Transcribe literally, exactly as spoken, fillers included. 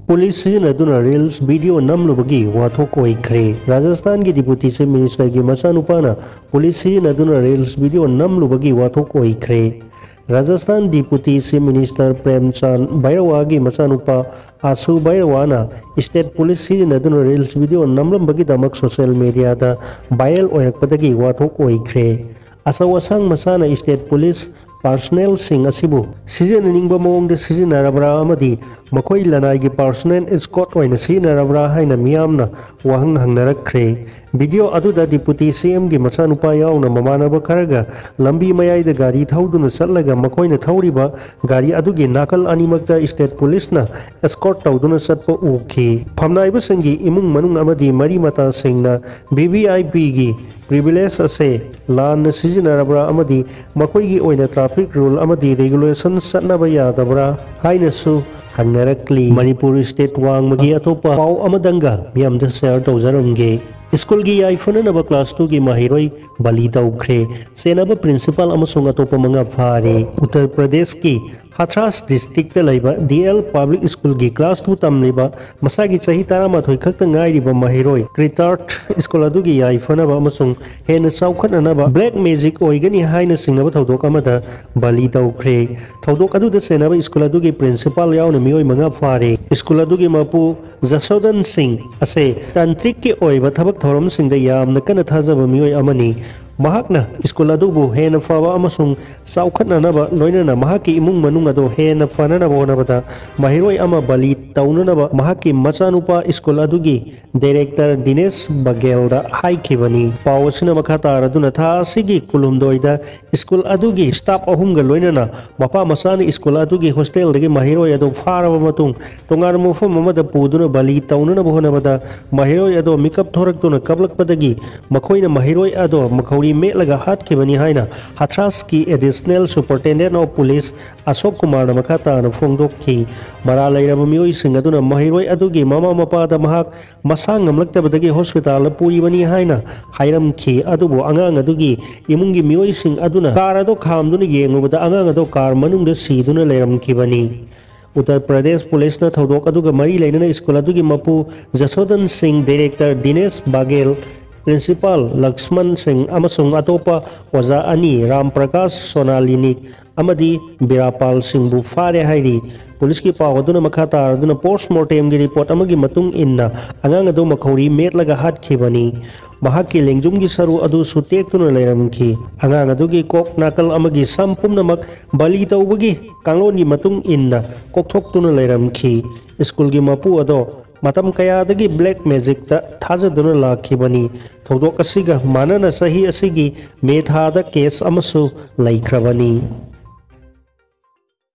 Police ꯁꯤꯖꯤꯟꯅꯗꯨꯅ reels video ꯅꯝꯂꯨꯕꯒꯤ ꯋꯥꯊꯣꯛ ꯑꯣꯏꯈ꯭ꯔꯦ꯫ ꯔꯥꯖꯁꯊꯥꯟꯒꯤ ꯗꯤꯄꯨꯇꯤ ꯆꯤꯐ ꯃꯤꯅꯤꯁꯇꯔꯒꯤ ꯃꯆꯥꯅꯨꯄꯥꯅ ꯄꯨꯂꯤꯁ ꯁꯤꯖꯤꯟꯅꯗꯨꯅ ꯔꯤꯜꯁ ꯚꯤꯗꯤꯑꯣ ꯅꯝꯂꯨꯕꯒꯤ ꯋꯥꯊꯣꯛ ꯑꯣꯏꯈ꯭ꯔꯦ꯫ ꯔꯥꯖꯁꯊꯥꯟ ꯗꯤꯄꯨꯇꯤ ꯆꯤꯐ ꯃꯤꯅꯤꯁꯇꯔ ꯄ꯭ꯔꯦꯝꯆꯥꯟ ꯚꯩꯔꯋꯥꯒꯤ ꯃꯆꯥꯅꯨꯄꯥ ꯑꯥꯁꯨ ꯚꯩꯔꯋꯥꯅ ꯁ꯭ꯇꯦꯠ ꯄꯨꯂꯤꯁ ꯁꯤꯖꯤꯟꯅꯗꯨꯅ ꯔꯤꯜꯁ ꯚꯤꯗꯤꯑꯣ ꯅꯝꯂꯝꯕꯒꯤꯗꯃꯛ ꯁꯣꯁꯤꯌꯦꯜ ꯃꯤꯗꯤꯌꯥꯗ ꯚꯥꯏꯔꯦꯜ ꯑꯣꯏꯔꯛꯄꯗꯒꯤ ꯋꯥꯊꯣꯛ ꯑꯣꯏꯈ꯭ꯔꯦ꯫ ꯑꯆꯧ ꯑꯁꯥꯡ ꯃꯆꯥꯅ ꯁ꯭ꯇꯦꯠ ꯄꯨꯂꯤꯁ ꯄꯥꯔꯁꯅꯦꯜꯁꯤꯡ ꯑꯁꯤꯕꯨ ꯁꯤꯖꯤꯟꯅꯅꯤꯡꯕ ꯃꯑꯣꯡꯗ ꯁꯤꯖꯤꯟꯅꯔꯕ꯭ꯔꯥ ꯑꯃꯗꯤ ꯃꯈꯣꯏ ꯂꯅꯥꯏꯒꯤ ꯄꯥꯔꯁꯅꯦꯜ ꯏꯁꯀꯣꯔꯠ ꯑꯣꯏꯅ ꯁꯤꯖꯤꯟꯅꯔꯕ꯭ꯔꯥ ꯍꯥꯏꯅ ꯃꯤꯌꯥꯝꯅ ꯋꯥꯍꯪ ꯍꯪꯅꯔꯛꯈ꯭ꯔꯦ꯫ ꯚꯤꯗꯤꯑꯣ ꯑꯗꯨꯗ ꯗꯤꯄꯨꯇꯤ ꯁꯤ ꯑꯦꯝꯒꯤ ꯃꯆꯥꯅꯨꯄꯥ ꯌꯥꯎꯅ ꯃꯃꯥꯟꯅꯕ ꯈꯔꯒ ꯂꯝꯕꯤ ꯃꯌꯥꯏꯗ ꯒꯥꯔꯤ ꯊꯧꯗꯨꯅ ꯆꯠꯂꯒ ꯃꯈꯣꯏꯅ ꯊꯧꯔꯤꯕ ꯒꯥꯔꯤ ꯑꯗꯨꯒꯤ ꯅꯥꯀꯜ ꯑꯅꯤꯃꯛꯇ ꯁ꯭ꯇꯦꯠ ꯄꯨꯂꯤꯁꯅ ꯑꯦꯁꯀꯣꯔꯠ ꯇꯧꯗꯨꯅ ꯆꯠꯄ ꯎꯈꯤ꯫ ꯐꯝꯅꯥꯏꯕꯁꯤꯡꯒꯤ ꯏꯃꯨꯡ ꯃꯅꯨꯡ ꯑꯃꯗꯤ ꯃꯔꯤ ꯃꯇꯥꯁꯤꯡꯅ ꯚꯤ ꯚꯤ ꯑꯥꯏ ꯄꯤꯒꯤ ꯄ꯭ꯔꯤꯚꯤꯂꯦꯖ ꯑꯁꯦ ꯂꯥꯟꯅ ꯁꯤꯖꯤꯟꯅꯔꯕ꯭ꯔꯥ ꯑꯃꯗꯤ ꯃꯈꯣꯏꯒꯤ ꯑꯣꯏꯅ ꯇ꯭ꯔꯥꯐꯤꯛ ꯔꯨꯜ ꯑꯃꯗꯤ ꯔꯦꯒꯨꯂꯦꯁꯟ ꯆꯠꯅꯕ ꯌꯥꯗꯕ꯭ꯔꯥ ꯍꯥꯏꯅꯁꯨ ꯍꯪꯅꯔꯛꯂꯤ꯫ ꯃꯅꯤꯄꯨꯔ ꯁ꯭ꯇꯦꯠ ꯋꯥꯡꯃꯒꯤ ꯑꯇꯣꯞꯄ ꯄꯥꯎ ꯑꯃꯗꯪꯒ ꯃꯤꯌꯥꯝꯗ ꯁꯤꯌꯔ ꯇꯧꯖꯔꯝꯒꯦ꯫ ꯁ꯭ꯀꯨꯜꯒꯤ ꯌꯥꯏꯐꯅꯅꯕ ꯀ꯭ꯂꯥꯁ ꯇꯨꯒꯤ ꯃꯍꯩꯔꯣꯏ ꯕꯂꯤ ꯇꯧꯈ꯭ꯔꯦ꯫ ꯁꯦꯟꯅꯕ ꯄ꯭ꯔꯤꯟꯁꯤꯄꯥꯜ ꯑꯃꯁꯨꯡ ꯑꯇꯣꯞꯄ ꯃꯉꯥ ꯐꯥꯔꯦ꯫ ꯎꯠꯇꯔ ꯄ꯭ꯔꯗꯦꯁꯀꯤ ꯍꯊ꯭ꯔꯥꯁ ꯗꯤꯁꯇ꯭ꯔꯤꯛꯇ ꯂꯩꯕ ꯗꯤ ꯑꯦꯜ ꯄꯕ꯭ꯂꯤꯛ ꯁ꯭ꯀꯨꯜꯒꯤ ꯀ꯭ꯂꯥꯁ ꯇꯨ ꯇꯝꯂꯤꯕ ꯃꯁꯥꯒꯤ ꯆꯍꯤ ꯇꯔꯥꯃꯥꯊꯣꯏ ꯈꯛꯇ ꯉꯥꯏꯔꯤꯕ ꯃꯍꯩꯔꯣꯏ ꯀ꯭ꯔꯤꯇꯥꯔꯠ ꯁ꯭ꯀꯨꯜ ꯑꯗꯨꯒꯤ ꯌꯥꯏꯐꯅꯕ ꯑꯃꯁꯨꯡ ꯍꯦꯟꯅ ꯆꯥꯎꯈꯠꯅꯅꯕ ꯕ꯭ꯂꯦꯛ ꯃꯦꯖꯤꯛ ꯑꯣꯏꯒꯅꯤ ꯍꯥꯏꯅ ꯆꯤꯡꯅꯕ ꯊꯧꯗꯣꯛ ꯑꯃꯗ ꯕꯂꯤ ꯇꯧꯈ꯭ꯔꯦ꯫ ꯊꯧꯗꯣꯛ ꯑꯗꯨꯗ ꯁꯦꯟꯅꯕ ꯁ꯭ꯀꯨꯜ ꯑꯗꯨꯒꯤ ꯄ꯭ꯔꯤꯟꯁꯤꯄꯥꯜ ꯌꯥꯎꯅ ꯃꯤꯑꯣꯏ ꯃꯉꯥ ꯐꯥꯔꯦ꯫ ꯁ꯭ꯀꯨꯜ ꯑꯗꯨꯒꯤ ꯃꯄꯨ ꯖꯁꯣꯗꯟ ꯁꯤꯡ ꯑꯁꯦ ꯇꯟꯇ꯭ꯔꯤꯛꯀꯤ ꯑꯣꯏꯕ ꯊꯕꯛ ꯊꯧꯔꯝꯁꯤꯡꯗ ꯌꯥꯝꯅ ꯀꯟꯅ ꯊꯥꯖꯕ ꯃꯤꯑꯣꯏ ꯑꯃꯅꯤ꯫ ꯃꯍꯥꯛꯅ ꯁ꯭ꯀꯨꯜ ꯑꯗꯨꯕꯨ ꯍꯦꯟꯅ ꯐꯕ ꯑꯃꯁꯨꯡ ꯆꯥꯎꯈꯠꯅꯅꯕ, ꯂꯣꯏꯅꯅ ꯃꯍꯥꯛꯀꯤ ꯏꯃꯨꯡ ꯃꯅꯨꯡ ꯑꯗꯨ ꯍꯦꯟꯅ ꯐꯅꯅꯕ ꯍꯣꯠꯅꯕꯗ ꯃꯍꯩꯔꯣꯏ ꯑꯃ ꯕꯂꯤ ꯇꯧꯅꯅꯕ ꯃꯍꯥꯛꯀꯤ ꯃꯆꯥꯅꯨꯄꯥ ꯁ꯭ꯀꯨꯜ ꯑꯗꯨꯒꯤ ꯗꯥꯏꯔꯦꯛꯇꯔ ꯗꯤꯅꯦꯁ ꯕꯒꯦꯜꯗ ꯍꯥꯏꯈꯤꯕꯅꯤ꯫ ꯄꯥꯎ ꯑꯁꯤꯅ ꯃꯈꯥ ꯇꯥꯔꯗꯨꯅ ꯊꯥ ꯑꯁꯤꯒꯤ ꯀꯨꯟꯍꯨꯝꯗꯣꯏꯗ ꯁ꯭ꯀꯨꯜ ꯑꯗꯨꯒꯤ ꯁ꯭ꯇꯥꯐ ꯑꯍꯨꯝꯒ ꯂꯣꯏꯅꯅ ꯃꯄꯥ ꯃꯆꯥꯅ ꯁ꯭ꯀꯨꯜ ꯑꯗꯨꯒꯤ ꯍꯣꯁꯇꯦꯜꯗꯒꯤ ꯃꯍꯩꯔꯣꯏ ꯑꯗꯨ ꯐꯥꯔꯕ ꯃꯇꯨꯡ ꯇꯣꯉꯥꯟꯕ ꯃꯐꯝ ꯑꯃꯗ ꯄꯨꯗꯨꯅ ꯕꯂꯤ ꯇꯧꯅꯅꯕ ꯍꯣꯠꯅꯕꯗ ꯃꯍꯩꯔꯣꯏ ꯑꯗꯣ ꯃꯤꯀꯞ ꯊꯣꯔꯛꯇꯨꯅ ꯀꯞꯂꯛꯄꯗꯒꯤ ꯃꯈꯣꯏꯅ ꯃꯍꯩꯔꯣꯏ ꯑꯗꯣ ꯃꯈꯧꯔꯤ ꯃꯦꯠꯂꯒ ꯍꯥꯠꯈꯤꯕꯅꯤ ꯍꯥꯏꯅ ꯍꯊ꯭ꯔꯥꯁꯀꯤ ꯑꯦꯗꯤꯁꯅꯦꯜ ꯁꯨꯄꯔꯤꯟꯇꯦꯟꯗꯦꯟ ꯑꯣꯐ ꯄꯨꯂꯤꯁ ꯑꯁꯣꯛ ꯀꯨꯃꯥꯔꯅ ꯃꯈꯥ ꯇꯥꯅ ꯐꯣꯡꯗꯣꯛꯈꯤ꯫ ꯃꯔꯥꯜ ꯂꯩꯔꯕ ꯃꯤꯑꯣꯏꯁꯤꯡ ꯑꯗꯨꯅ ꯃꯍꯩꯔꯣꯏ ꯑꯗꯨꯒꯤ ꯃꯃꯥ ꯃꯄꯥꯗ ꯃꯍꯥꯛ ꯃꯁꯥ ꯉꯝꯂꯛꯇꯕꯗꯒꯤ ꯍꯣꯁꯄꯤꯇꯥꯜꯗ ꯄꯨꯔꯤꯕꯅꯤ ꯍꯥꯏꯅ ꯍꯥꯏꯔꯝꯈꯤ꯫ ꯑꯗꯨꯕꯨ ꯑꯉꯥꯡ ꯑꯗꯨꯒꯤ ꯏꯃꯨꯡꯒꯤ ꯃꯤꯑꯣꯏꯁꯤꯡ ꯑꯗꯨꯅ ꯀꯥꯔ ꯑꯗꯨ ꯈꯥꯝꯗꯨꯅ ꯌꯦꯡꯂꯨꯕꯗ ꯑꯉꯥꯡ ꯑꯗꯨ ꯀꯥꯔ ꯃꯅꯨꯡꯗ ꯁꯤꯗꯨꯅ ꯂꯩꯔꯝꯈꯤꯕꯅꯤ꯫ ꯎꯠꯇꯔ ꯄ꯭ꯔꯗꯦꯁ ꯄꯨꯂꯤꯁꯅ ꯊꯧꯗꯣꯛ ꯑꯗꯨꯒ ꯃꯔꯤ ꯂꯩꯅꯅ ꯁ꯭ꯀꯨꯜ ꯑꯗꯨꯒꯤ ꯃꯄꯨ ꯖꯁꯣꯗꯟ ꯁꯤꯡ, ꯗꯤꯔꯦꯛꯇꯔ ꯗꯤꯅꯦꯁ ꯕꯥꯒꯦꯜ, ꯄ꯭ꯔꯤꯟꯁꯤꯄꯥꯜ ꯂꯛꯁꯃꯟ ꯁꯤꯡ ꯑꯃꯁꯨꯡ ꯑꯇꯣꯞꯄ ꯑꯣꯖꯥ ꯑꯅꯤ, ꯔꯥꯝ ꯄ꯭ꯔꯀꯥꯁ ꯁꯣꯅꯥꯂꯤꯅꯤꯛ ꯑꯃꯗꯤ ꯕꯤꯔꯥꯄꯥꯜ ꯁꯤꯡꯕꯨ ꯐꯥꯔꯦ ꯍꯥꯏꯔꯤ꯫ ꯄꯨꯂꯤꯁꯀꯤ ꯄꯥꯎ ꯑꯗꯨꯅ ꯃꯈꯥ ꯇꯥꯔꯗꯨꯅ, ꯄꯣꯁ꯭ꯠꯃꯣꯔꯇꯦꯝꯒꯤ ꯔꯤꯄꯣꯔꯠ ꯑꯃꯒꯤ ꯃꯇꯨꯡ ꯏꯟꯅ, ꯑꯉꯥꯡ ꯑꯗꯨ ꯃꯈꯧꯔꯤ ꯃꯦꯠꯂꯒ ꯍꯥꯠꯈꯤꯕꯅꯤ꯫ ꯃꯍꯥꯛꯀꯤ ꯂꯦꯡꯖꯨꯝꯒꯤ ꯁꯔꯨ ꯑꯗꯨꯁꯨ ꯇꯦꯛꯇꯨꯅ ꯂꯩꯔꯝꯈꯤ꯫ ꯑꯉꯥꯡ ꯑꯗꯨꯒꯤ ꯀꯣꯛ, ꯅꯥꯀꯜ ꯑꯃꯒꯤ ꯁꯝ ꯄꯨꯝꯅꯃꯛ ꯕꯂꯤ ꯇꯧꯕꯒꯤ ꯀꯥꯡꯂꯣꯟꯒꯤ ꯃꯇꯨꯡ ꯏꯟꯅ ꯀꯣꯛꯊꯣꯛꯇꯨꯅ ꯂꯩꯔꯝꯈꯤ꯫ ꯁ꯭ꯀꯨꯜꯒꯤ ꯃꯄꯨ ꯑꯗꯣ ꯃꯇꯝ ꯀꯌꯥꯗꯒꯤ ꯕ꯭ꯂꯦꯛ ꯃꯦꯖꯤꯛꯇ ꯊꯥꯖꯗꯨꯅ ꯂꯥꯛꯈꯤꯕꯅꯤ꯫ ꯊꯧꯗꯣꯛ ꯑꯁꯤꯒ ꯃꯥꯟꯅꯅ ꯆꯍꯤ ꯑꯁꯤꯒꯤ ꯃꯦ ꯊꯥꯗ ꯀꯦꯁ ꯑꯃꯁꯨ ꯂꯩꯈ꯭ꯔꯕꯅꯤ꯫